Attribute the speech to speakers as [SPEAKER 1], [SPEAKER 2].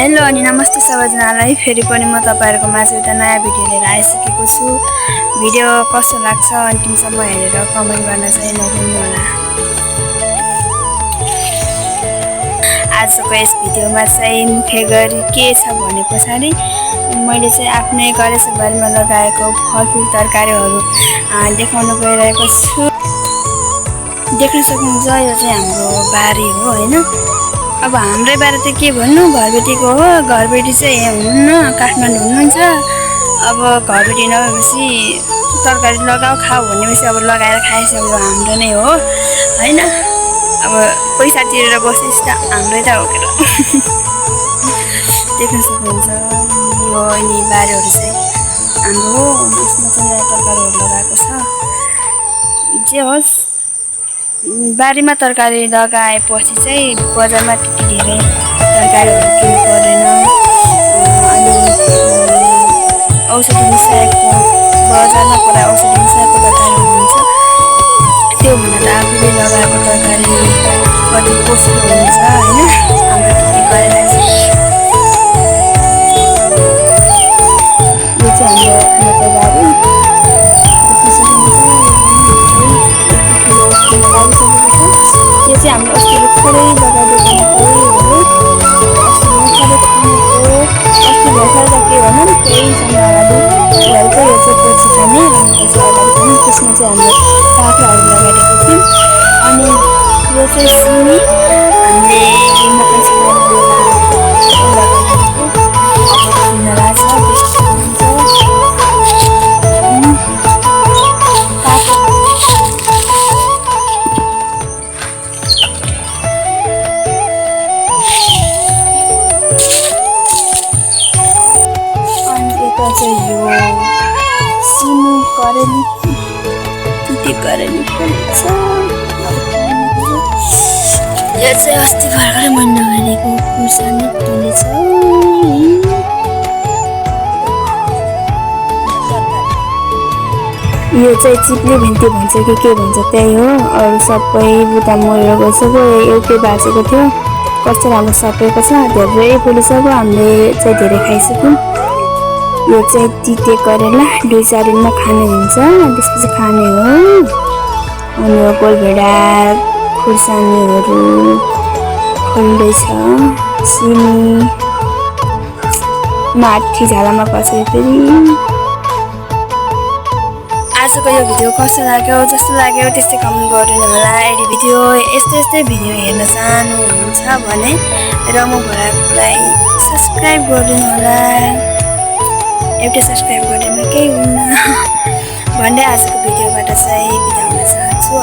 [SPEAKER 1] Hello अनि नमस्ते सबैजनालाई। फेरि पनि म तपाईहरुको माझ एउटा नयाँ भिडियो लिएर आइसकेको छु। भिडियो कस्तो लाग्छ अन्तिमसम्म हेरेर कमेन्ट गर्न चाहिँ नभुल्नु होला। आजको यस भिडियोमा चाहिँ मुख्य गरी के छ भने पछाडी मैले चाहिँ आफ्नै गरेछ बारीमा लगाएको फलफुल तरकारीहरू देखाउन गइरहेको छु। देख्न सक्नुहुन्छ यो चाहिँ हाम्रो बारी हो हैन। अब हाम्रै बारे त के भन्नु, घरबेटीको हो। घरबेटी चाहिँ हुन्न, काठमाडौँ हुनुहुन्छ। अब घरबेटी नभएपछि तरकारी लगाऊ खाऊ भनेपछि अब लगाएर खाएछ अब हाम्रो नै हो हैन। अब पैसा तिरेर बसेछ त हाम्रै त हो के र। देख्न सक्नुहुन्छ यो अनि बारीहरू चाहिँ हाम्रो हो। यसमा चाहिँ तरकारीहरू लगाएको छ। जे होस् बारीमा तरकारी लगाएपछि चाहिँ बजारमा त्यति धेरै तरकारीहरू किन्नु पर्दैन। अनि औषधि मिसाएको बजारमा पुरा औषधि मिसाएको तरकारीहरू हुन्छ। त्यो भन्दा त आफूले लगाएको तरकारी कति पौष्टिक हुन्छ हैन। हाम्रो खेती गरेर यो चाहिँ हाम्रो मकै बारी यो चाहिँ हाम्रो अस्ति भर्खरै लगाएको हो। अस्ति भर्खर के भनौँ केही समय अगाडि भएको यो चाहिँ पछि खाने पछि अगाडि पनि त्यसमा चाहिँ हाम्रो काँक्राहरू लगाइदिएको थियौँ। अनि यो चाहिँ सिमी हामीले मकै छाडेर लगाइदिएको अब फुल्न लाग्छ। यो सिमी करेली तिते करेली पनि छ। यो चाहिँ अस्ति भर्खरै मन नगरेको खुर्सानी फुल्ने छ। यो चाहिँ चिप्ले भिन्ती भन्छ कि के भन्छ त्यही हो। अरू सबै बुटा मरेर गइसक्यो। एउटै बाँचेको थियो। कस्तो राम्रो सपेको छ, धेरै फुलिसक्यो। हामीले चाहिँ धेरै खाइसक्यौँ। यो चाहिँ तिते करेला 2-4 दिनमा खाने हुन्छ, त्यसपछि खाने हो। अनि यो गोलभेडा खुर्सानीहरू फुल्दैछ। सिमी माथि झालामा पसेर फेरि। आजको यो भिडियो कस्तो लाग्यो, जस्तो लाग्यो त्यस्तै कमेन्ट गरिदिनु होला। यदि भिडियो यस्तै भिडियो हेर्न चाहनुहुन्छ भने रमु भोलालाई सब्स्क्राइब गरिदिनु होला। एउटा सब्स्क्राइब गरेमा केही हुन्न भन्दै आजको भिडियोबाट चाहिँ बिदा हुन चाहन्छु।